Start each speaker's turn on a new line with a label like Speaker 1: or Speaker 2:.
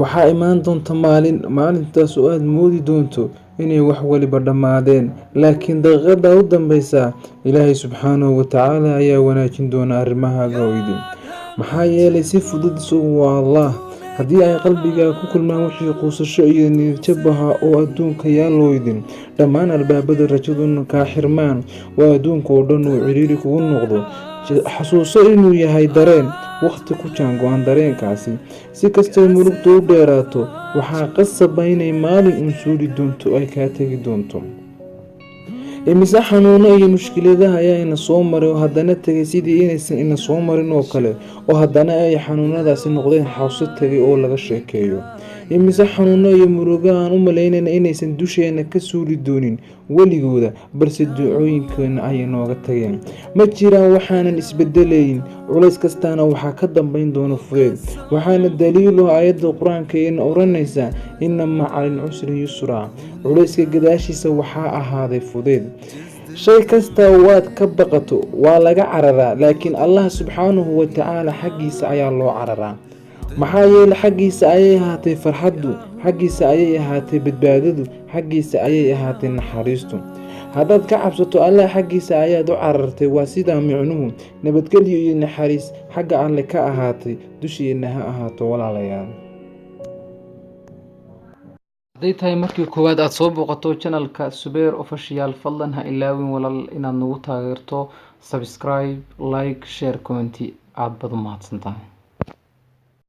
Speaker 1: Waxaa imaan doonta maalin, maalintaas oo aad moodi doonto inay wax waliba dhammaadeen, laakiin daqiiqada u dambeysa Ilaahay subxaanahu wa tacaala ayaa wanaajin doona arrimahaaga oo idin. Maxaa yeelay, si fudud isagu waa Allah. Haddii ay qalbigaaga ku kulmaan wixii quusasho iyo niyadjab ahaa oo adduunka yaallo idin, dhammaan albaabada rajaduna kaa xirmaan oo adduunka oo dhan uu ciriiri kugu noqdo, xasuuso inuu yahay dareen waqti ku jaango-an. Dareenkaasi, si kastoo murugta u dheeraato, waxaa qasaba inay maalin uun suuli doonto, ay kaa tegi doonto. Imise xanuuno iyo mushkiladaha ayaa ina soo maray oo haddana tegay sidii inaysan ina soo marin oo kale, oo haddana ay xanuunadaasi noqdeen xawso tegay oo laga sheekeeyo? Imise xanuuno iyo murugo aan u malaynayna inaysan dusheena ka suuli doonin weligooda, balse ducooyinkeena ayay nooga tageen? Ma jiraan waxaanan isbedelayn. Culays kastaana waxaa ka dambeyn doona fudeed. Waxaana daliilu aayadda Qur-aanka ina oranaysa: "Inna maca alcusri yusra." Culayska gadaashiisa waxaa ahaaday fudeed. Shay kasta waad ka baqato waa laga cararaa, laakiin Allah subxaanahu wa tacaala xaggiisa ayaa loo cararaa. Maxaa yeelay, xaggiisa ayay ahaatay farxaddu, xaggiisa ayay ahaatay badbaadadu, xaggiisa ayay ahaatay naxariistu. Haddaad ka cabsato Allah, xaggiisa ayaad u carartay. Waa sidaa micnuhu. Nabadgelyo iyo naxariis xagga Alle ka ahaatay dushiina ha ahaato, walaalayaal.
Speaker 2: Hadday tahay markii koowaad aad soo booqato channelka Subeer Official, fadlan ha ilaawin, walaal, inaad nagu taageerto subscribe, like, share, comment. Aad baad u mahadsan tahay.